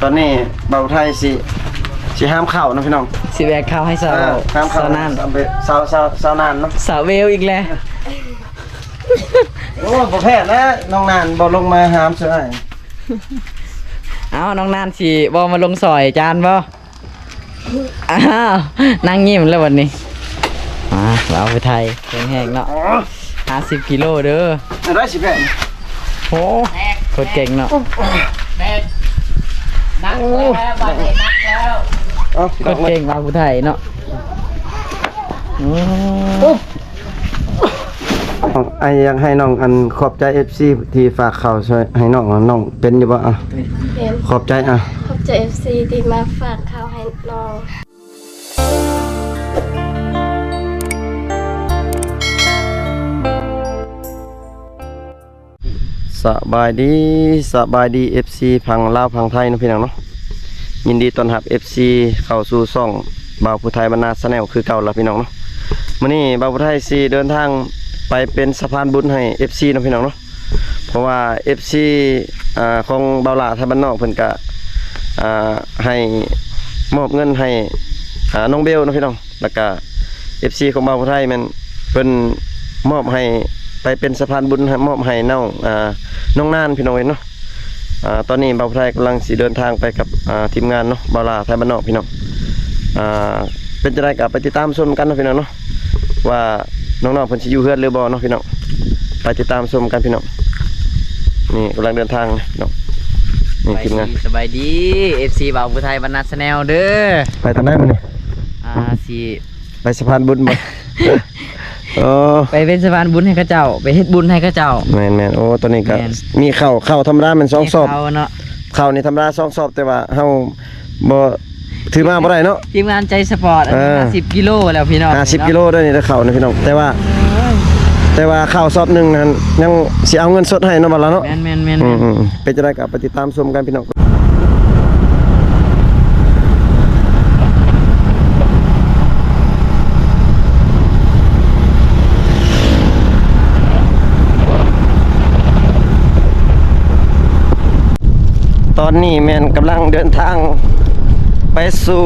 ຕອນນີ້ບ່າວໄທຊິ ຊິຫາມເຂົ້າເນາະພີ່ນ້ອງ ຊິແວະເຂົ້າໃຫ້ສາວ ເອີ ຫາມເຂົ້າ ສາວນານ ສາວ ສາວ ສາວນານເນາະ ສາວເວວອີກແລ້ວ. ໂອ້ ບໍ່ແພ້ແລ້ວ ນ້ອງນານບໍ່ລົງມາຫາມຊ່ວຍ. ເອົ້າ ນ້ອງນານຊິບໍ່ມາລົງຊ່ອຍຈານບໍ່? ອ້າວ ນັ່ງຍິ້ມແລ້ວບັດນີ້. ມາ ບ່າວຜູ້ໄທ ແຂງແຮງເນາະ ຫ້າສິບກິໂລເດີ. ໄດ້ຊິແບກ ໂອ້ ໂຄດເກັ່ງເນາະ ແບກ ໜັກແລ້ວ ບັດນີ້ໜັກແລ້ວ. ເອົ້າ ໂຄດເກັ່ງ ບ່າວຜູ້ໄທເນາະ. ອືມ ອ້າຍຢາກໃຫ້ນ້ອງອັນຂອບໃຈເອັຟຊີທີ່ຝາກເຂົ້າຊ່ອຍໃຫ້ນ້ອງ ນ້ອງເປັນຢູ່ບໍ່? ອ່ະ ເປັນ. ຂອບໃຈ ອ່ະ ຂອບໃຈເອັຟຊີທີ່ມາຝາກເຂົ້າໃຫ້ນ້ອງ. ສະບາຍດີ ສະບາຍດີ ເອັຟຊີ ຝັ່ງລາວຝັ່ງໄທເນາະພີ່ນ້ອງເນາະ. ຍິນດີຕ້ອນຮັບເອັຟຊີເຂົ້າສູ່ຊ່ອງບ່າວຜູ້ໄທບັນນາແຊນແນວຄືເກົ່າລະພີ່ນ້ອງເນາະ. ມື້ນີ້ບ່າວຜູ້ໄທຊິເດີນທາງໄປເປັນສະພານບຸນໃຫ້ເອັຟຊີເນາະພີ່ນ້ອງເນາະ. ເພາະວ່າເອັຟຊີ ອ່າ ຂອງບ່າວຫຼ້າໄທບ້ານນອກເພິ່ນກະ ອ່າ ໃຫ້ ມອບເງິນໃຫ້ ອ່າ ນ້ອງເບວເນາະພີ່ນ້ອງ. ແລ້ວກະເອັຟຊີຂອງບ່າວຜູ້ໄທແມ່ນເພິ່ນມອບໃຫ້ ໄປເປັນສະພານບຸນໃຫ້ ມອບໃຫ້ນ້ອງ ອ່າ ນ້ອງນານພີ່ນ້ອງເອີຍເນາະ. ອ່າ ຕອນນີ້ບ່າວຜູ້ໄທກຳລັງຊິເດີນທາງໄປກັບ ອ່າ ທີມງານເນາະ ບ່າວຫຼ້າໄທບ້ານນອກພີ່ນ້ອງ. ອ່າ ເປັນຈັ່ງໃດກະໄປຕິດຕາມຊົມກັນເນາະພີ່ນ້ອງເນາະ ວ່ານ້ອງໆເພິ່ນຊິຢູ່ເຮືອນຫຼືບໍ່ເນາະພີ່ນ້ອງ. ໄປຕິດຕາມຊົມກັນພີ່ນ້ອງ. ນີ້ກຳລັງເດີນທາງເນາະ. ນີ້ທີມງານ ສະບາຍດີ ເອັຟຊີ ບ່າວຜູ້ໄທບັນນາແຊນແນວເດີ. ໄປທາງໃດມື້ນີ້? ອ່າ ຊິ ໄປສະພານບຸນບໍ່? ໂອ້ ໄປເປັນສະພານບຸນໃຫ້ເຂົາເຈົ້າ ໄປເຮັດບຸນໃຫ້ເຂົາເຈົ້າ. ແມ່ນໆ. ໂອ້ ຕອນນີ້ກະ ແມ່ນ ມີເຂົ້າ ເຂົ້າທຳມະດາແມ່ນສອງຊອບ ເຂົ້າເນາະ. ເຂົ້ານີ້ທຳມະດາສອງຊອບ ແຕ່ວ່າເຮົາບໍ່ ຖືມາບໍ່ໄດ້ເນາະ. ທີມງານໃຈສະປອດ ເອີ ຫ້າສິບກິໂລແລ້ວພີ່ນ້ອງ ຫ້າສິບກິໂລເດີນີ້ເດີ ເຂົ້ານະພີ່ນ້ອງ. ແຕ່ວ່າ ແຕ່ວ່າເຂົ້າຊອບໜຶ່ງຫັ້ນຍັງຊິເອົາເງິນສົດໃຫ້ເນາະ ບັດລະເນາະ. ແມ່ນໆໆ. ອືມໆ. ເປັນຈັ່ງໃດກະໄປຕິດຕາມຊົມກັນພີ່ນ້ອງ. ຕອນນີ້ແມ່ນກຳລັງເດີນທາງໄປສູ່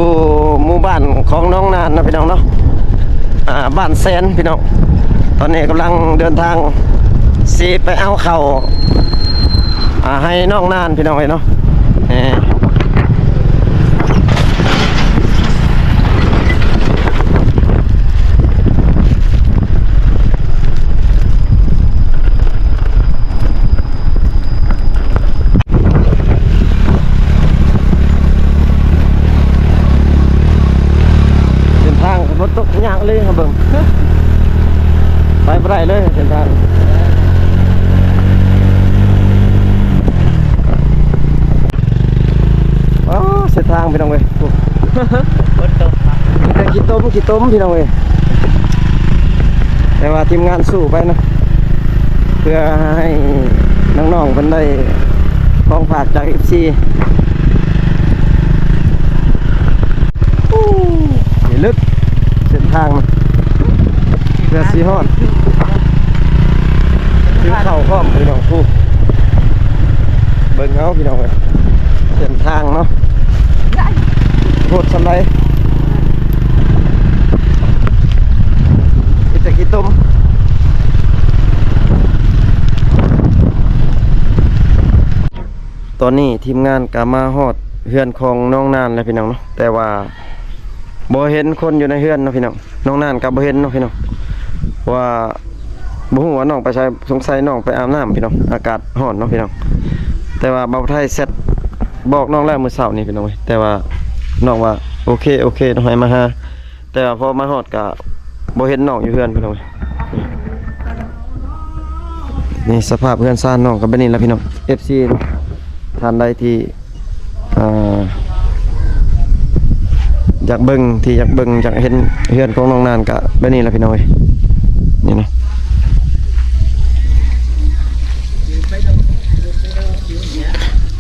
ໝູ່ບ້ານຂອງນ້ອງນານເນາະພີ່ນ້ອງເນາະ. ອ່າ ບ້ານແຊນພີ່ນ້ອງ. ຕອນນີ້ກຳລັງເດີນທາງຊິໄປເອົາເຂົ້າ ອ່າ ໃຫ້ນ້ອງນານພີ່ນ້ອງເອີຍເນາະ. ແໝ່ ເສັ້ນທາງກະຝົນຕົກຍາກເລີຍ ເຮົາເບິ່ງ ໄປບໍ່ໄດ້ເລີຍເສັ້ນທາງ. ໂອ້ ເສັ້ນທາງພີ່ນ້ອງເອີຍ ຝົນຕົກ ມີແຕ່ຂີ້ຕົມ ຂີ້ຕົມພີ່ນ້ອງເອີຍ. ແຕ່ວ່າທີມງານສູ້ໄປເນາະ ເພື່ອໃຫ້ນ້ອງໆເພິ່ນໄດ້ຂອງຝາກຈາກເອັຟຊີ. ໂອ້ ນີ້ລຶກເສັ້ນທາງ ເພື່ອຊິຮອດ ຖືເຂົ້າພ້ອມພີ່ນ້ອງ. ຜູ້ ເບິ່ງເອົາພີ່ນ້ອງເອີຍ ເສັ້ນທາງເນາະ ໂຫດສ່ຳໃດ ມີແຕ່ຂີ້ຕົມ. ຕອນນີ້ທີມງານກະມາຮອດເຮືອນຂອງນ້ອງນານແລ້ວພີ່ນ້ອງເນາະ ແຕ່ວ່າບໍ່ເຫັນຄົນຢູ່ໃນເຮືອນເນາະພີ່ນ້ອງ. ນ້ອງນານກະບໍ່ເຫັນເນາະພີ່ນ້ອງ ເພາະວ່າບໍ່ຮູ້ວ່ານ້ອງໄປໃສ ສົງໄສນ້ອງໄປອາບນ້ຳພີ່ນ້ອງ ອາກາດຮ້ອນເນາະພີ່ນ້ອງ. ແຕ່ວ່າບ່າວໄທແຊັດບອກນ້ອງແລ້ວມື້ເຊົ້ານີ້ພີ່ນ້ອງເອີຍ ແຕ່ວ່ານ້ອງວ່າໂອເຄ ໂອເຄ ໃຫ້ມາຫາ. ແຕ່ວ່າພໍມາຮອດກະບໍ່ເຫັນນ້ອງຢູ່ເຮືອນພີ່ນ້ອງ. ນີ້ສະພາບເຮືອນຊານນ້ອງກະແບບນີ້ລະພີ່ນ້ອງ ເອັຟຊີ ທ່ານໃດທີ່ ອ່າ ຢາກເບິ່ງ ທີ່ຢາກເບິ່ງ ຢາກເຫັນເຮືອນຂອງນ້ອງນານກະແບບນີ້ລະພີ່ນ້ອງເອີຍ. ນີ້ເນາະ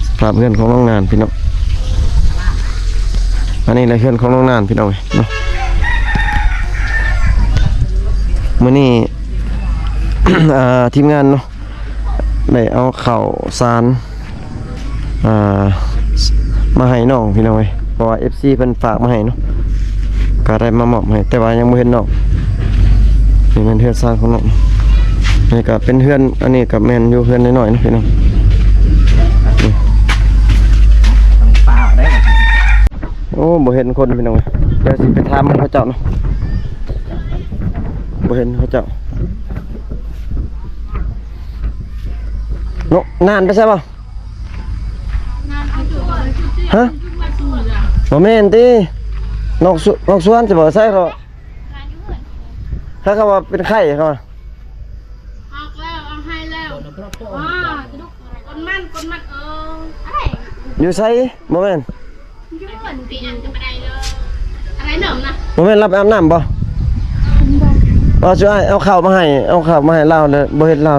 ສະພາບເຮືອນຂອງນ້ອງນານພີ່ນ້ອງ. ອັນນີ້ແຫຼະເຮືອນຂອງນ້ອງນານພີ່ນ້ອງເອີຍເນາະ. ມື້ນີ້ ອ່າ ທີມງານເນາະ ໄດ້ເອົາເຂົ້າສານ ອ່າ ມາໃຫ້ນ້ອງພີ່ນ້ອງເອີຍ ເພາະວ່າເອັຟຊີເພິ່ນຝາກມາໃຫ້ເນາະ ກໍໄດ້ມາມອບໃຫ້ ແຕ່ວ່າຍັງບໍ່ເຫັນນ້ອງ. ນີ້ແມ່ນເຮືອນຊານຂອງນ້ອງ ນີ້ກໍເປັນເຮືອນ ອັນນີ້ກໍແມ່ນຢູ່ເຮືອນນ້ອຍໆເນາະພີ່ນ້ອງ. ນີ້ ຕ້ອງຟ້າວໄດ້ ໂອ້ ບໍ່ເຫັນຄົນພີ່ນ້ອງເອີຍ ດຽວຊິໄປຖາມເຂົາເຈົ້າເນາະ ບໍ່ເຫັນເຂົາເຈົ້າ. ນ້ອງນານໄປໃສບໍ່? ຮະ? ບໍ່ແມ່ນຕິ ນອກສວ- ນອກສວນຊິບໍ່ໃສເຂົາ ເຂົາ ເຂົາວ່າເປັນໄຂ້ເຂົາວ່າ ອອກແລ້ວ ເອົາໃຫ້ແລ້ວ ອ້າ ກົນມັນ ກົນມັນ ເອີ ຢູ່ໃສ? ບໍ່ແມ່ນ ຢູ່ເຮືອນ ຕີອັນກໍບໍ່ໄດ້ເດີ ອາໄລໜອມນະ ບໍ່ແມ່ນລາວໄປອາບນ້ຳບໍ່? ບໍ່ ວ່າຊິອ້າຍເອົາເຂົ້າມາໃຫ້ ເອົາເຂົ້າມາໃຫ້ລາວແລ້ວ ບໍ່ເຫັນລາວ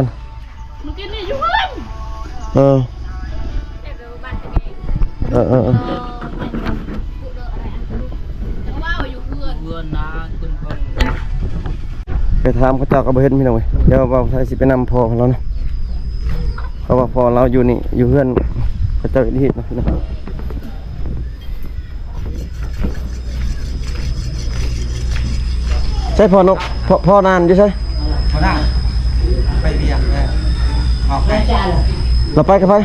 ມື້ກີ້ນີ້ຢູ່ເຮືອນ ເອີ ເອີ ເອີ ເອີ ເອີ ໄປຖາມເຂົາເຈົ້າກໍບໍ່ເຫັນພີ່ນ້ອງເອີຍ. ດຽວບ່າວໄທຊິໄປນຳພໍ່ລາວເນາະ ເພາະວ່າພໍ່ລາວຢູ່ນີ້ ຢູ່ເຮືອນເຂົາເຈົ້າອີກເນາະພີ່ນ້ອງ. ໃສພໍ່ນ້ອງ ພໍ່ ພໍ່ນານຢູ່ໃສ? ພໍ່ນານໄປວຽກແລ້ວ ອອກໄປ ລາວໄປກັບໃຜ?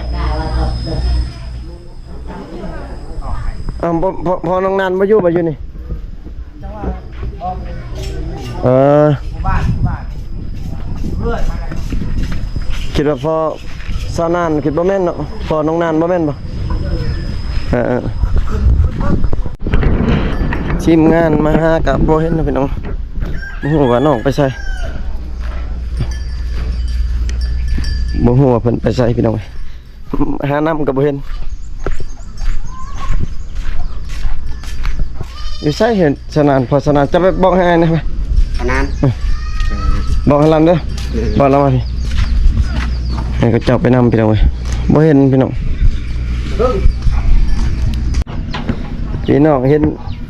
ອ້າວ ບໍ່ ພໍ່ ພໍ່ນ້ອງນານບໍ່ຢູ່ບໍ່ ຢູ່ນີ້? ເອີ ຄິດວ່າພໍ່ສາວນານ ຄິດບໍ່ແມ່ນເນາະ ພໍ່ນ້ອງນານບໍ່ແມ່ນບໍ່? ເອີ ເອີ ທີມງານມາຫາກະບໍ່ເຫັນເນາະພີ່ນ້ອງ ບໍ່ຮູ້ວ່ານ້ອງໄປໃສ ບໍ່ຮູ້ວ່າເພິ່ນໄປໃສພີ່ນ້ອງ. ຫານຳກໍບໍ່ເຫັນ ຢູ່ໃສເຫັນສະໜານ ພໍສະໜານ ຈະໄປບອກໃຫ້ອ້າຍນະ ສະໜານ ບອກໃຫ້ລຳເດີ ບອກລຳມາພີ້ ໃຫ້ເຂົາເຈົ້າໄປນຳພີ່ນ້ອງເອີຍ ບໍ່ເຫັນພີ່ນ້ອງ ພີ່ນ້ອງເຫັນ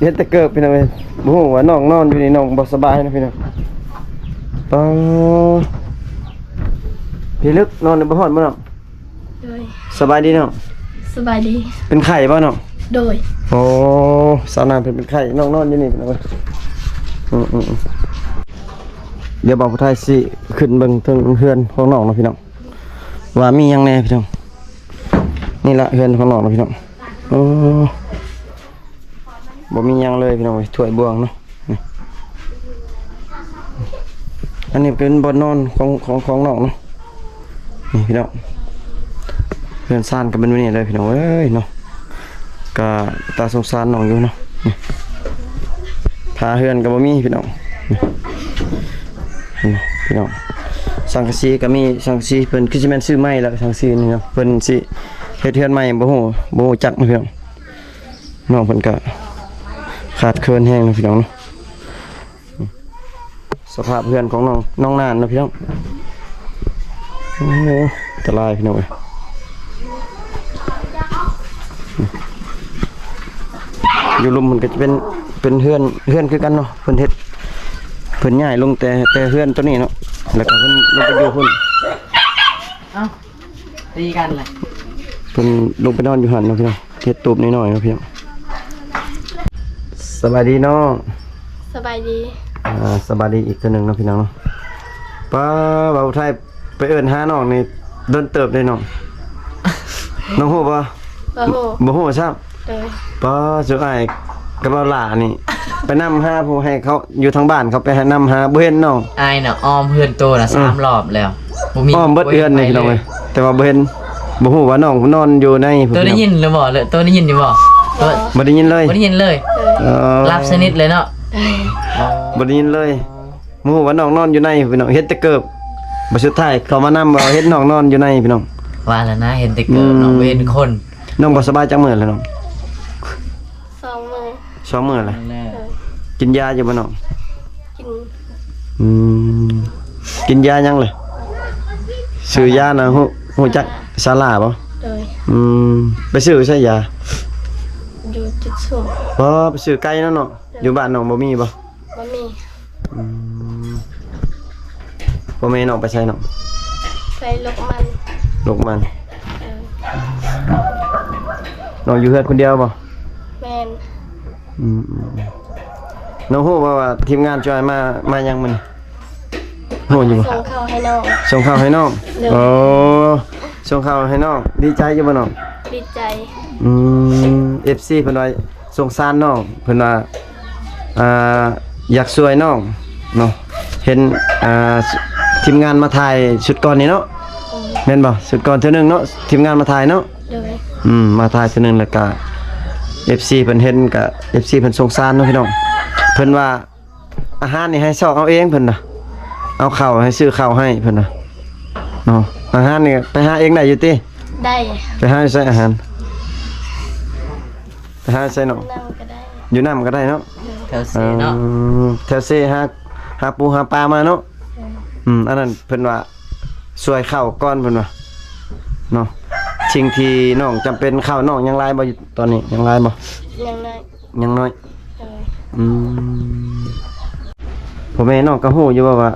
ເຫັນແຕ່ເກີບພີ່ນ້ອງເອີຍ ບໍ່ຮູ້ວ່ານ້ອງນອນຢູ່ນີ້ ນ້ອງບໍ່ສະບາຍນະພີ່ນ້ອງ ປາ ພີ່ລຶກ ນອນບໍ່ຮ້ອນບໍ່ນ້ອງ? ໂດຍ ສະບາຍດີນ້ອງ ສະບາຍດີ ເປັນໄຂ້ບໍ່ນ້ອງ? ໂດຍ ໂອ້ ສາວນາງເພິ່ນເປັນໄຂ້ ນ້ອງນອນຢູ່ນີ້ພີ່ນ້ອງເອີຍ ອືມໆໆ ດຽວບ່າວຜູ້ໄທຊິຂຶ້ນເບິ່ງເທິງເຮືອນຂອງນ້ອງເນາະພີ່ນ້ອງ ວ່າມີຫຍັງແດ່ພີ່ນ້ອງ ນີ້ລະເຮືອນຂອງນ້ອງເນາະພີ່ນ້ອງ ໂອ້ ບໍ່ມີຫຍັງເລີຍພີ່ນ້ອງເອີຍ ຖ້ວຍບ່ວງເນາະ ນີ້ ອັນນີ້ເປັນບ່ອນນອນຂອງ ຂອງ ຂອງນ້ອງເນາະ ນີ້ພີ່ນ້ອງ ເຮືອນຊານກໍເປັນແບບນີ້ເລີຍພີ່ນ້ອງເອີຍເນາະ ກໍຕາສົງສານນ້ອງຢູ່ເນາະ ນີ້ ຝາເຮືອນກໍບໍ່ມີພີ່ນ້ອງ ນີ້ ພີ່ນ້ອງ ສັງກະສີກໍມີ ສັງກະສີເພິ່ນຄືຊິແມ່ນຊື້ໃໝ່ແລ້ວ ສັງກະສີນີ້ເນາະ ເພິ່ນຊິເຮັດເຮືອນໃໝ່ ບໍ່ຮູ້ ບໍ່ຮູ້ຈັກເນາະພີ່ນ້ອງ. ນ້ອງເພິ່ນກະຂາດເຂີນແຮງເນາະພີ່ນ້ອງເນາະ ສະພາບເຮືອນຂອງນ້ອງ ນ້ອງນານເນາະພີ່ນ້ອງ ໂອ້ ອັນຕະລາຍພີ່ນ້ອງເອີຍ ຢູ່ລຸ່ມເພິ່ນກະຈະເປັນ ເປັນເຮືອນ ເຮືອນຄືກັນເນາະ ເພິ່ນເຮັດ ເພິ່ນຍ້າຍລົງແຕ່ ແຕ່ເຮືອນໂຕນີ້ເນາະ ແລ້ວກະເພິ່ນລົງໄປຢູ່ພຸ້ນ ເອົ້າ ຕີກັນແຫຼະ ເພິ່ນລົງໄປນອນຢູ່ຫັ້ນເນາະພີ່ນ້ອງ ເຮັດຕູບນ້ອຍໆເນາະພີ່ນ້ອງ ສະບາຍດີນ້ອງ ສະບາຍດີ ອ່າ ສະບາຍດີອີກເທື່ອໜຶ່ງເນາະພີ່ນ້ອງເນາະ ປ້າ ບ່າວໄທໄປເອີ້ນຫານ້ອງນີ້ດົນເຕີບເດ້ນ້ອງ ນ້ອງຮູ້ບໍ່? ບໍ່ຮູ້ ບໍ່ຮູ້ຊ້ຳ ໂດຍ ປ້າ ສຸອ້າຍກັບບ່າວຫຼ້ານີ້ ໄປນຳຫາຜູ້ໃຫ້ເຂົາ ຢູ່ທາງບ້ານເຂົາໄປໃຫ້ນຳຫາ ບໍ່ເຫັນນ້ອງ ອ້າຍນະອ້ອມເຮືອນໂຕນະ ເອີ ສາມລອບແລ້ວ ບໍ່ມີ ອ້ອມເບິດເຮືອນນີ້ພີ່ນ້ອງເອີຍ ແຕ່ວ່າບໍ່ເຫັນ ບໍ່ຮູ້ວ່ານ້ອງນອນຢູ່ໃນ ໂຕໄດ້ຍິນຫຼືບໍ່? ໂຕໄດ້ຍິນຢູ່ບໍ່? ບໍ່ ບໍ່ໄດ້ຍິນເລີຍ ບໍ່ໄດ້ຍິນເລີຍ ເອີ ຫຼັບສະໜິດເລີຍເນາະ ບໍ່ໄດ້ຍິນເລີຍ ບໍ່ຮູ້ວ່ານ້ອງນອນຢູ່ໃນພີ່ນ້ອງ ເຫັນແຕ່ເກີບ ບັດສຸດທ້າຍເຂົ້າມານຳ ເຫັນນ້ອງນອນຢູ່ໃນພີ່ນ້ອງ ວ່າແລ້ວນະ ເຫັນແຕ່ເກີບ ອືມ ນ້ອງບໍ່ເຫັນຄົນ ນ້ອງບໍ່ສະບາຍຈັກມື້ແລ້ວນ້ອງ? ສອງມື້ ສອງມື້ແລ້ວ ເອີ ກິນຢາຢູ່ບໍ່ນ້ອງ? ກິນ ອືມ ກິນຢາຫຍັງລະ? ຊື່ຢານະ ຮູ້ ຮູ້ຈັກ ຊາລາບໍ່? ໂດຍ ອືມ ໄປຊື້ໃສຢາ? ຢູ່ຈຸດສວງ ບໍ່ ໄປຊື້ໄກເນາະນ້ອງ ໂດຍ ຢູ່ບ້ານນ້ອງບໍ່ມີບໍ່? ບໍ່ມີ ອືມ ພໍ່ແມ່ນ້ອງໄປໃສນ້ອງ? ໄປລົກມັນ ລົກມັນ ເອີ ນ້ອງຢູ່ເຮືອນຄົນດຽວບໍ່? ແມ່ນ. ອືມໆ ນ້ອງຮູ້ບໍ່ວ່າທີມງານຈອຍມາ ມາຫຍັງມື້ນີ້? ຮູ້ຢູ່ບໍ່? ສົ່ງເຂົ້າໃຫ້ນ້ອງ. ສົ່ງເຂົ້າໃຫ້ນ້ອງ. ໂດຍ. ໂອ້ ສົ່ງເຂົ້າໃຫ້ນ້ອງ. ດີໃຈຢູ່ບໍ່ນ້ອງ? ດີໃຈ. ອືມ ເອັຟຊີເພິ່ນວ່າສົງສານນ້ອງ ເພິ່ນວ່າ ອ່າ ຢາກຊ່ວຍນ້ອງເນາະ ເຫັນ ອ່າ ທີມງານມາຖ່າຍຊຸດກ່ອນນີ້ເນາະ. ໂດຍ. ແມ່ນບໍ່? ຊຸດກ່ອນເທື່ອໜຶ່ງເນາະ ທີມງານມາຖ່າຍເນາະ. ໂດຍ. ອືມ ມາຖ່າຍເທື່ອໜຶ່ງ ແລ້ວກະເອັຟຊີເພິ່ນເຫັນ ກະເອັຟຊີເພິ່ນສົງສານເນາະພີ່ນ້ອງ. ເພິ່ນວ່າອາຫານນີ້ໃຫ້ຊອກເອົາເອງເພິ່ນນະ ເອົາເຂົ້າໃຫ້ ຊື້ເຂົ້າໃຫ້ເພິ່ນນະເນາະ. ອາຫານນີ້ໄປຫາເອງໄດ້ຢູ່ຕິ? ໄດ້. ໄປຫາຢູ່ໃສອາຫານ? ໄປຫາໃສນ້ອງ? ຢູ່ນຳກໍໄດ້ ຢູ່ນຳກໍໄດ້ເນາະ. ແຖວເຊເນາະ. ເອີ ແຖວເຊຫາ ຫາປູຫາປາມາເນາະ. ເອີ ອືມ ອັນນັ້ນເພິ່ນວ່າຊ່ວຍເຂົ້າກ່ອນເພິ່ນວ່າເນາະ. ສິ່ງທີ່ນ້ອງຈຳເປັນ ເຂົ້ານ້ອງຍັງຫຼາຍບໍ່? ຕອນນີ້ຍັງຫຼາຍບໍ່? ຍັງໜ້ອຍ ຍັງໜ້ອຍ. ເອີ ອືມ ພໍ່ແມ່ນ້ອງກໍຮູ້ຢູ່ບໍ່ວ່າ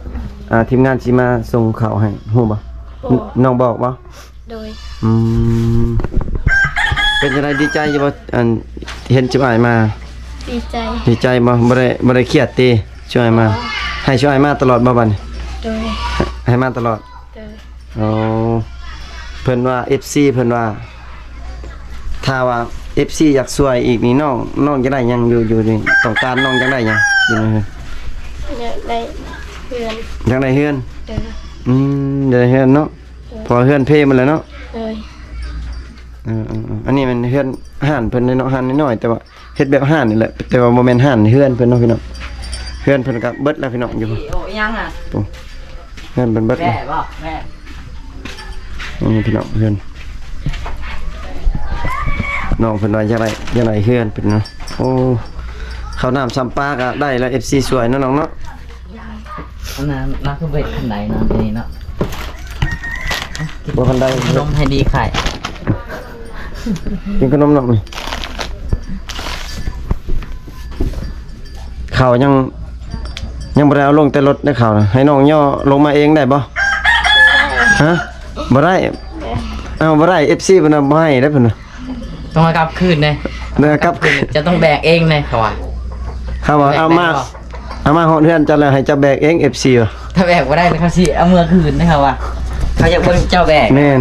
ອ່າ ທີມງານຊິມາສົ່ງເຂົ້າໃຫ້ ຮູ້ບໍ່? ບໍ່. ນ້ອງບອກບໍ່? ໂດຍ. ອືມ ເປັນຈັ່ງໃດ ດີໃຈຢູ່ບໍ່ ອັນ ເຫັນຈຸອ້າຍມາ? ດີໃຈ. ດີໃຈບໍ່? ບໍ່ໄດ້ ບໍ່ໄດ້ຄຽດຕິ ຈຸອ້າຍມາ? ບໍ່. ໃຫ້ຈຸອ້າຍມາຕະຫຼອດບໍ່ບັດນີ້? ໂດຍ. ໃຫ້ ໃຫ້ມາຕະຫຼອດ? ໂດຍ. ໂອ້ ເພິ່ນວ່າ ເອັຟຊີ ເພິ່ນວ່າ ຖ້າວ່າ ເອັຟຊີ ຢາກຊ່ວຍອີກນີ້ ນ້ອງ ນ້ອງຢາກໄດ້ຫຍັງຢູ່ ຢູ່ນີ້ ຕ້ອງການ ນ້ອງຢາກໄດ້ຫຍັງຢູ່ໃນເຮືອນ? ຢາກໄດ້ເຮືອນ. ຢາກໄດ້ເຮືອນ? ໂດຍ. ອືມ ຢາກໄດ້ເຮືອນເນາະ. ເອີ ເພາະວ່າເຮືອນເພໝົດແລ້ວເນາະ. ເອີ ເອີ ເອີ ອັນນີ້ແມ່ນເຮືອນຮ້ານເພິ່ນເນາະ ຮ້ານນ້ອຍໆ ແຕ່ວ່າເຮັດແບບຮ້ານນີ້ແຫຼະ ແຕ່ວ່າບໍ່ແມ່ນຮ້ານ ເຮືອນເພິ່ນເນາະພີ່ນ້ອງ. ເຮືອນເພິ່ນກໍເບິດແລ້ວພີ່ນ້ອງ ຢູ່ ໂອ້ ອີຫຍັງອະ ໂອ້ ເຮືອນເພິ່ນເບິດແລ້ວ. ນີ້ພີ່ນ້ອງ ເຮືອນ ນ້ອງເພິ່ນວ່າຢາກໄດ້ ຢາກໄດ້ເຮືອນເພິ່ນເນາະ. ໂອ້ ເຂົ້ານ້ຳຊຳປາກໍໄດ້ແລ້ວ ເອັຟຊີ ຊ່ວຍເນາະນ້ອງເນາະ. ອັນນັ້ນ ລາວຄືບໍ່ເຮັດຄັນໄດເນາະ ອັນນີ້ເນາະ. ບໍ່ ຄັນໄດ ຂະໜົມໃຫ້ດີໄຂ່ ກິນຂະໜົມນ້ອງນີ້. ເຂົ້າຍັງ ຍັງບໍ່ໄດ້ເອົາລົງແຕ່ລົດເດ້ ເຂົ້ານະ. ໃຫ້ນ້ອງຍໍລົງມາເອງໄດ້ບໍ່? ຮະ? ບໍ່ໄດ້. ເອົ້າ ບໍ່ໄດ້ ເອັຟຊີ ເພິ່ນວ່າບໍ່ໃຫ້ເດ້ ເພິ່ນວ່າ. ຕ້ອງເອົາກັບຄືນເດ້ ເອົາກັບຄືນ ເຈົ້າຕ້ອງແບກເອງເດ້ ເຂົາວ່າ ເຂົາວ່າເອົາມາ ເອົາມາຮອດເຮືອນເຈົ້າແລ້ວໃຫ້ເຈົ້າແບກເອງ ເອັຟຊີ ວ່າ ຖ້າແບກບໍ່ໄດ້ເຂົາຊິເອົາເມືອຄືນເດ້ ເຂົາວ່າ ເຂົາຢາກເບິ່ງເຈົ້າແບກ. ແມ່ນ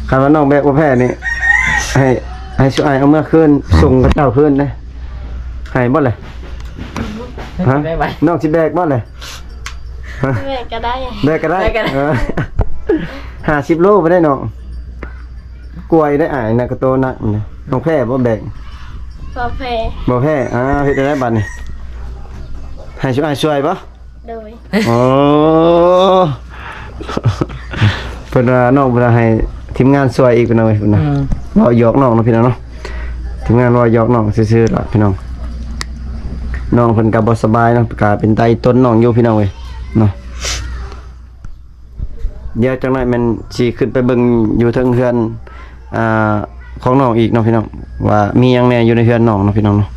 ຄັນວ່ານ້ອງແບກບໍ່ແພ້ນີ້ ໃຫ້ ໃຫ້ຊຸອ້າຍເອົາເມືອຄືນ ສົ່ງເຂົາເຈົ້າຄືນເດ້. ໃຫ້ບໍ່ລະ? ຮະ? ນ້ອງຊິແບກບໍ່ລະ? ແບກກໍໄດ້ ແບກກໍໄດ້ ແບກກໍໄດ້. ເອີ ຫ້າສິບໂລບໍ່ໄດ້ນ້ອງ ກວາຍໄດ້ອ້າຍ ໜັກກວ່າໂຕໜັກນີ້. ນ້ອງແພ້ບໍ່ແບກ? ບໍ່ແພ້ ບໍ່ແພ້. ອ້າວ ເຮັດຈັ່ງໃດບັດນີ້? ໃຫ້ຊຸອ້າຍຊ່ວຍບໍ່? ໂດຍ. ໂອ້ ເພິ່ນວ່ານ້ອງເພິ່ນວ່າໃຫ້ທີມງານຊ່ວຍອີກ ພີ່ນ້ອງເອີຍ ເພິ່ນນະ. ອືມ ເວົ້າຫຍອກນ້ອງເນາະ ພີ່ນ້ອງເນາະ. ທີມງານເວົ້າຫຍອກນ້ອງຊື່ໆ ລະ ພີ່ນ້ອງ. ນ້ອງເພິ່ນກໍບໍ່ສະບາຍເນາະ ກະເປັນຕາອີຕົນນ້ອງຢູ່ ພີ່ນ້ອງເອີຍເນາະ. ດຽວຈັກໜ້ອຍແມ່ນຊິຂຶ້ນໄປເບິ່ງຢູ່ເທິງເຮືອນ ອ່າ ຂອງນ້ອງອີກເນາະພີ່ນ້ອງ ວ່າມີຫຍັງແດ່ຢູ່ໃນເຮືອນນ້ອງເນາະພີ່ນ້ອງເນາະ.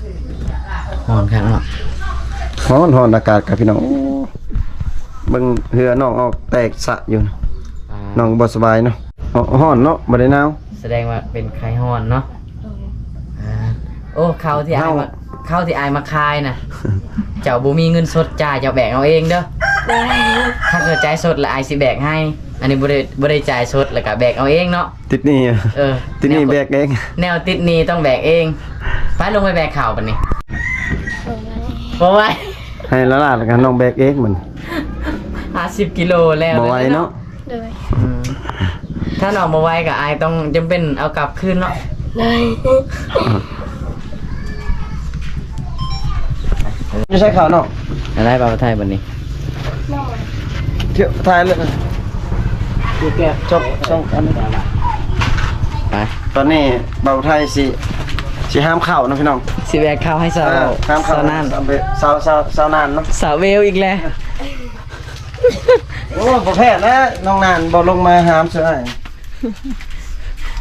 ຮ້ອນຄັກເນາະ ຮ້ອນ ຮ້ອນອາກາດກະພີ່ນ້ອງ. ໂອ້ ເບິ່ງເຫື່ອນ້ອງອອກແຕກສະຢູ່. ອ່າ ນ້ອງບໍ່ສະບາຍເນາະ. ເນາະ ຮ້ອນເນາະ ບໍ່ໄດ້ໜາວ. ສະແດງວ່າເປັນໄຂ້ຮ້ອນເນາະ. ໂດຍ. ອ່າ ໂອ້ ເຂົ້າທີ່ອ້າຍມາ ເຂົ້າທີ່ອ້າຍມາຂາຍນະ ເຈົ້າບໍ່ມີເງິນສົດຈ່າຍ ເຈົ້າແບກເອົາເອງເດີ. ໂດຍ. ຖ້າເກີດຈ່າຍສົດລະອ້າຍຊິແບກໃຫ້. ອັນນີ້ບໍ່ໄດ້ ບໍ່ໄດ້ຈ່າຍສົດ ລະກະແບກເອົາເອງເນາະ. ຕິດໜີ້. ເອີ ຕິດໜີ້ແບກເອງ. ແນວຕິດໜີ້ຕ້ອງແບກເອງ. ໄປ ລົງໄປແບກເຂົ້າບັດນີ້. ບໍ່ໄຫວ ບໍ່ໄຫວ. ໃຫ້ຫຼານໆ ລະກະນ້ອງແບກເອງບັດນີ້. ຫ້າສິບກິໂລແລ້ວ ບໍ່ໄຫວເນາະ. ໂດຍ. ອືມ ຖ້ານ້ອງບໍ່ໄຫວກະອ້າຍຕ້ອງຈຳເປັນເອົາກັບຄືນເນາະ. ໂດຍ. ຢູ່ໃສເຂົ້ານ້ອງ? ໄດ້ ບ່າວໄທບັດນີ້. ທ່ຽວຖ່າຍເລີຍ ຢູ່ແກ້ ຈົບ ສອງອັນ. ໄປ ຕອນນີ້ບ່າວໄທຊິ ຊິຫາມເຂົ້າເນາະພີ່ນ້ອງ. ຊິແບກເຂົ້າໃຫ້ສາວ ອ່າ ຫາມເຂົ້າ ສາວນານ ສາວ ສາວ ສາວນານເນາະ. ສາວເວວອີກແລ້ວ. ໂອ້ ບໍ່ແພ້ແລ້ວ ນ້ອງນານບໍ່ລົງມາຫາມຊ່ວຍ.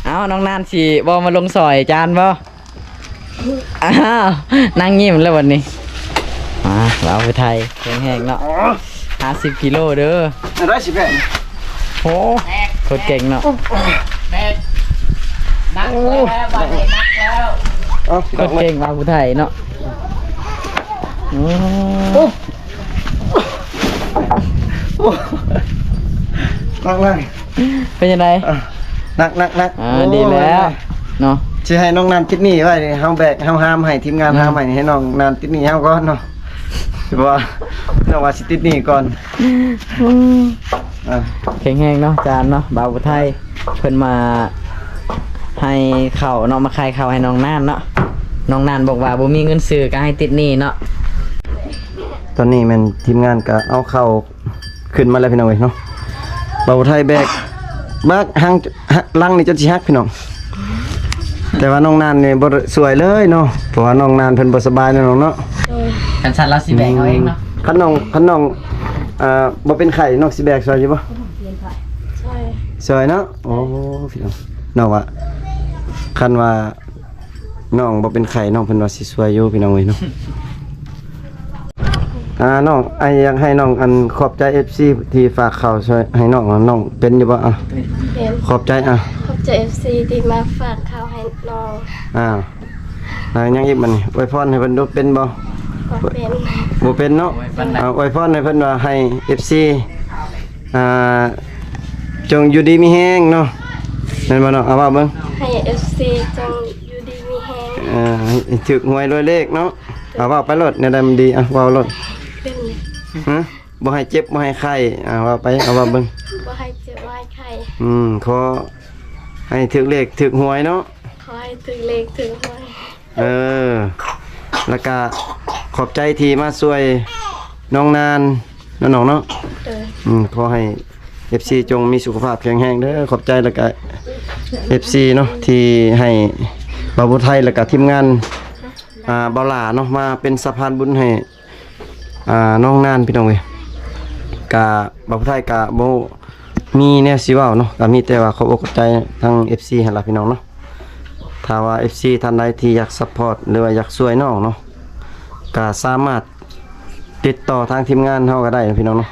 ເອົ້າ ນ້ອງນານຊິບໍ່ມາລົງຊ່ອຍຈານບໍ່? ອ້າວ ນັ່ງຍິ້ມແລ້ວບັດນີ້. ມາ ລາວໄປໄທ ແຂງແຮງເນາະ. ໂອ້ ຫ້າສິບກິໂລເດີ. ໄດ້ສິແບກ. ໂອ້ ໂຄດເກັ່ງເນາະ. ໂອ້ ແບກ. ໜັກແລ້ວ ບາດນີ້ໜັກແລ້ວ. ເອົ້າ ຄົນເກັ່ງວ່າຜູ້ໄທເນາະ. ອືມ ໂອ້ ໜັກ ເປັນຈັ່ງໃດ? ອ່ະ ໜັກ ໜັກ ໜັກ. ອ່າ ໂອ້ ດີແລ້ວເນາະ. ຊິໃຫ້ນ້ອງນັນຕິດໜີ້ໄວ້ນີ້ ເຮົາແບກ ເຮົາຫາມໃຫ້ ທີມງານ ອືມ ຫາມໃຫ້ ໃຫ້ນ້ອງນັນຕິດໜີ້ເຮົາກ່ອນເນາະ. ວ່າ ນ້ອງວ່າຊິຕິດໜີ້ກ່ອນ. ອືມ ອ່າ ແຂງແຮງເນາະ ຈານເນາະ. ບ່າວຜູ້ໄທເພິ່ນມາໃຫ້ເຂົ້າເນາະ ມາຂາຍເຂົ້າໃຫ້ນ້ອງນານເນາະ. ນ້ອງນານບອກວ່າບໍ່ມີເງິນຊື້ ກໍໃຫ້ຕິດໜີ້ເນາະ. ຕອນນີ້ແມ່ນທີມງານກໍເອົາເຂົ້າ ຂຶ້ນມາແລ້ວພີ່ນ້ອງເອີຍເນາະ. ບ່າວໄທແບກບັກ ຫາງ ຫຼັງນີ້ຈົນຊິຫັກພີ່ນ້ອງ. ແຕ່ວ່ານ້ອງນານນີ້ບໍ່ຊ່ວຍເລີຍເນາະ ເພາະວ່ານ້ອງນານເພິ່ນບໍ່ສະບາຍເນາະນ້ອງເນາະ. ໂດຍ ຄັນຊັ້ນລາວຊິແບກເອົາເອງເນາະ. ອືມ ຄັນນ້ອງ ຄັນນ້ອງ ເອີ ບໍ່ເປັນໄຂ້ ນ້ອງຊິແບກຊ່ວຍຢູ່ບໍ່? ຊ່ວຍ ຊ່ວຍເນາະ. ໂອ້ ພີ່ນ້ອງ ນ້ອງວ່າ ຄັນວ່າ ນ້ອງບໍ່ເປັນໄຂ້ ນ້ອງເພິ່ນວ່າຊິຊ່ວຍຢູ່ພີ່ນ້ອງເອີຍເນາະ. ອ່າ ນ້ອງ ອ້າຍຢາກໃຫ້ນ້ອງ ອັນ ຂອບໃຈເອັຟຊີທີ່ຝາກເຂົ້າຊ່ວຍໃຫ້ນ້ອງ ນ້ອງເປັນຢູ່ບໍ່? ອ່ະ ເປັນ. ຂອບໃຈ ອ່ະ ຂອບໃຈເອັຟຊີທີ່ມາຝາກເຂົ້າໃຫ້ນ້ອງ. ອ່າ ແລ້ວຫຍັງອີກບັດນີ້? ອວຍພອນໃຫ້ເພິ່ນດູ ເປັນບໍ່? ບໍ່ເປັນ. ບໍ່ເປັນເນາະ. ອວຍພອນໃຫ້ເພິ່ນວ່າ ໃຫ້ເອັຟຊີ ອ່າ ຈົ່ງຢູ່ດີມີແຮງເນາະ ແມ່ນບໍ່ເນາະ? ເອົາເວົ້າເບິ່ງ. ໃຫ້ເອັຟຊີຈົ່ງຢູ່ດີມີແຮງ ເອີ ໃຫ້ຖືກຫວຍລວຍເລກເນາະ. ເອົາເວົ້າໄປໂລດ ແນວໃດມັນດີ ອ່ະ ເວົ້າໂລດ. ຮະ? ບໍ່ໃຫ້ເຈັບ ບໍ່ໃຫ້ໄຂ້ ອ່າ ເວົ້າໄປ ເອົາເວົ້າເບິ່ງ. ບໍ່ໃຫ້ເຈັບ ບໍ່ໃຫ້ໄຂ້. ອືມ ຂໍໃຫ້ຖືກເລກຖືກຫວຍເນາະ. ຂໍໃຫ້ຖືກເລກຖືກຫວຍ. ເອີ ແລ້ວກະຂອບໃຈທີ່ມາຊ່ວຍນ້ອງນານເນາະ ນ້ອງເນາະ. ເອີ ອືມ ຂໍໃຫ້ເອັຟຊີຈົ່ງມີສຸຂະພາບແຂງແຮງເດີ. ຂອບໃຈ ແລ້ວກະເອັຟຊີເນາະ ທີ່ໃຫ້ບ່າວຜູ້ໄທ ແລ້ວກະທີມງານ ອ່າ ບ່າວຫຼ້າເນາະ ມາເປັນສະພານບຸນໃຫ້ ອ່າ ນ້ອງນານ ພີ່ນ້ອງເອີຍ. ກະ ບ່າວຜູ້ໄທກະບໍ່ ມີແນວຊິເວົ້າເນາະ ກໍມີແຕ່ວ່າຂອບອົກຂອບໃຈທາງເອັຟຊີຫັ້ນລະພີ່ນ້ອງເນາະ. ຖ້າວ່າເອັຟຊີທ່ານໃດທີ່ຢາກຊັບພອດ ຫຼືວ່າຢາກຊ່ວຍນ້ອງເນາະ ກໍສາມາດຕິດຕໍ່ທາງທີມງານເຮົາກໍໄດ້ເນາະ ພີ່ນ້ອງເນາະ.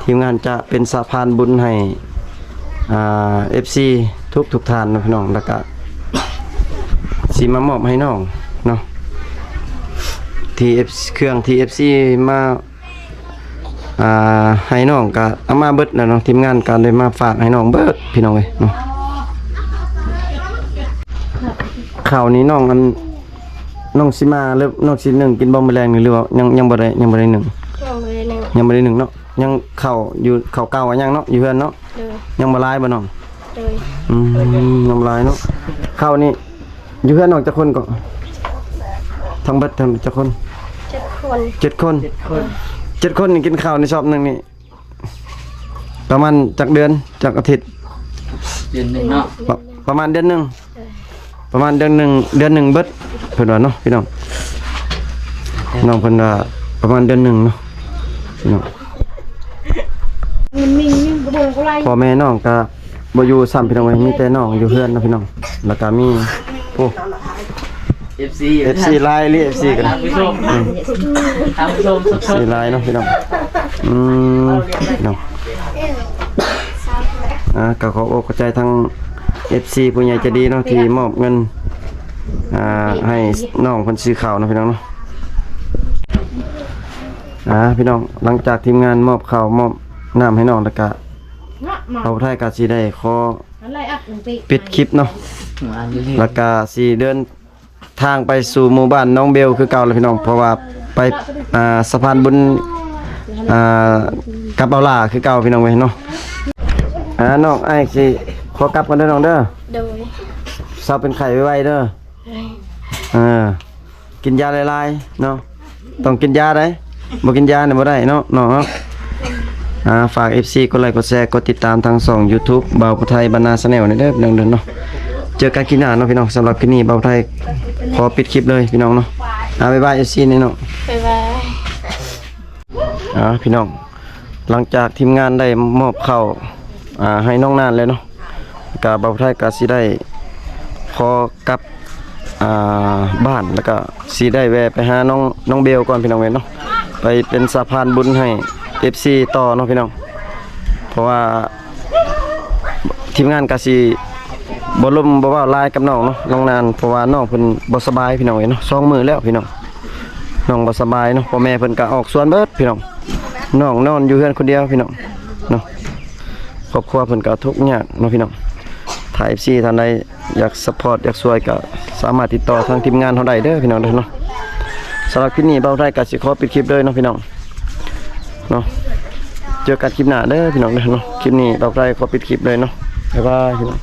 ທີມງານຈະເປັນສະພານບຸນໃຫ້ ອ່າ ເອັຟຊີທຸກໆທ່ານເນາະ ພີ່ນ້ອງ ແລ້ວກໍຊິມາມອບໃຫ້ນ້ອງເນາະ ທີ່ເອັຟ ເຄື່ອງທີ່ເອັຟຊີມາ ອ່າ ໃຫ້ນ້ອງກະເອົາມາເບິດແລ້ວເນາະ ທີມງານກະໄດ້ມາຝາກໃຫ້ນ້ອງເບິດ ພີ່ນ້ອງເອີຍເນາະ. ເຂົ້ານີ້ນ້ອງ ອັນ ນ້ອງຊິມາ ຫຼືນ້ອງຊິໜຶ້ງກິນບໍ່ມື້ແລງນີ້ ຫຼືວ່າຍັງ ຍັງບໍ່ໄດ້ ຍັງບໍ່ໄດ້ໜຶ້ງ? ຍັງບໍ່ໄດ້ໜຶ້ງ ຍັງບໍ່ໄດ້ໜຶ້ງເນາະ. ຍັງເຂົ້າຢູ່ ເຂົ້າເກົ່າກໍຍັງເນາະ ຢູ່ເຮືອນເນາະ. ໂດຍ ຍັງບໍ່ຫຼາຍບໍ່ນ້ອງ? ໂດຍ ອືມ ຍັງບໍ່ຫຼາຍເນາະ. ເຂົ້ານີ້ ຢູ່ເຮືອນນ້ອງຈັກຄົນກໍ? ທັງເບິດທັງຈັກຄົນ? ເຈັດຄົນ ເຈັດຄົນ ເຈັດຄົນ. ເຈັດຄົນນີ້ກິນເຂົ້າໃນຊອບໜຶ່ງນີ້ ປະມານຈັກເດືອນ ຈັກອາທິດ? ເດືອນໜຶ່ງເນາະ. ປະ ປະມານເດືອນໜຶ່ງ. ເອີ ປະມານເດືອນໜຶ່ງ ເດືອນໜຶ່ງເບິດ ເພິ່ນວ່າເນາະ ພີ່ນ້ອງ. ນ້ອງເພິ່ນວ່າປະມານເດືອນໜຶ່ງເນາະ ພີ່ນ້ອງ. ພໍ່ແມ່ນ້ອງກະ ບໍ່ຢູ່ຊ້ຳ ພີ່ນ້ອງເອີຍ ມີແຕ່ນ້ອງຢູ່ເຮືອນເນາະ ພີ່ນ້ອງ. ແລ້ວກໍມີ ໂອ້ ເອັຟຊີ ເອັຟຊີຫຼາຍອີ່ຫຼີ ເອັຟຊີກໍ ທ່ານຜູ້ຊົມ ອືມ ທ່ານຜູ້ຊົມ ເອັຟຊີຫຼາຍເນາະ ພີ່ນ້ອງ. ອືມ ເນາະ ອ່າ ກໍຂໍອົກຂອບໃຈທາງເອັຟຊີຜູ້ໃຫຍ່ໃຈດີເນາະ ທີ່ມອບເງິນ ອ່າ ໃຫ້ນ້ອງເພິ່ນຊື້ເຂົ້າເນາະ ພີ່ນ້ອງເນາະ. ອ່າ ພີ່ນ້ອງ ຫຼັງຈາກທີມງານມອບເຂົ້າມອບນ້ຳໃຫ້ນ້ອງແລ້ວກະ ເຮົາໄທກະຊິໄດ້ຂໍປິດຄລິບເນາະ ແລ້ວກະຊິເດີນທາງໄປສູ່ໝູ່ບ້ານນ້ອງເບວຄືເກົ່າແຫຼະພີ່ນ້ອງ ເພາະວ່າໄປ ອ່າ ສະພານບຸນ ອ່າ ກັບເອົາຫຼ້າຄືເກົ່າພີ່ນ້ອງເອີຍເນາະ. ອ່າ ນ້ອງ ອ້າຍຊິຂໍກັບກ່ອນເດີນ້ອງເດີ. ໂດຍ ເຊົາເປັນໄຂ້ໄວໆເດີ. ໂດຍ ເອີ ກິນຢາຫຼາຍໆເນາະ ຕ້ອງກິນຢາໄດ໋ ບໍ່ກິນຢານີ້ບໍ່ໄດ້ເນາະ ນ້ອງເນາະ. ອ່າ ຝາກເອັຟຊີກົດໄລກົດແຊ ກົດຕິດຕາມທາງຊ່ອງຢູທູບ ບ່າວຜູ້ໄທບ້ານນາແຊນແນວນີ້ເດີ ພີ່ນ້ອງເດີເນາະ. ເຈີກັນຄລິບໜ້າເນາະພີ່ນ້ອງ. ສຳລັບຄລິບນີ້ ບ່າວຜູ້ໄທຂໍປິດຄລິບເລີຍພີ່ນ້ອງເນາະ. ອ່າ ບາຍບາຍເອັຟຊີແດ່ນ້ອງ. ບາຍບາຍ. ອ່າ ພີ່ນ້ອງ ຫຼັງຈາກທີມງານໄດ້ມອບເຂົ້າ ອ່າ ໃຫ້ນ້ອງນານແລ້ວເນາະ ກະບ່າວໄທກະຊິໄດ້ຂໍກັບ ອ່າ ບ້ານ ແລ້ວກະຊິໄດ້ແວ່ໄປຫານ້ອງ ນ້ອງເບວກ່ອນພີ່ນ້ອງເອີຍເນາະ ໄປເປັນສະພານບຸນໃຫ້ເອັຟຊີຕໍ່ເນາະພີ່ນ້ອງ. ເພາະວ່າທີມງານກະຊິ ບໍ່ລົມບໍ່ເວົ້າຫຼາຍກັບນ້ອງເນາະ ນ້ອງນານ ເພາະວ່ານ້ອງເພິ່ນບໍ່ສະບາຍພີ່ນ້ອງເອີຍເນາະ ສອງມື້ແລ້ວພີ່ນ້ອງ ນ້ອງບໍ່ສະບາຍເນາະ ພໍ່ແມ່ເພິ່ນກໍອອກສວນເບິດພີ່ນ້ອງ ນ້ອງນອນຢູ່ເຮືອນຄົນດຽວພີ່ນ້ອງເນາະ ຄອບຄົວເພິ່ນກໍທຸກຍາກເນາະພີ່ນ້ອງ ຖ້າເອັຟຊີທ່ານໃດ ຢາກຊັບພອດ ຢາກຊ່ວຍ ກໍສາມາດຕິດຕໍ່ທາງທີມງານເຮົາໄດ້ເດີພີ່ນ້ອງເດີເນາະ ສຳລັບຄລິບນີ້ບ່າວໄທກໍຊິຂໍປິດຄລິບເລີຍເນາະພີ່ນ້ອງເນາະ ເຈີກັນຄລິບໜ້າເດີພີ່ນ້ອງເດີເນາະ ຄລິບນີ້ບ່າວໄທຂໍປິດຄລິບເລີຍເນາະ ບາຍບາຍພີ່ນ້ອງ.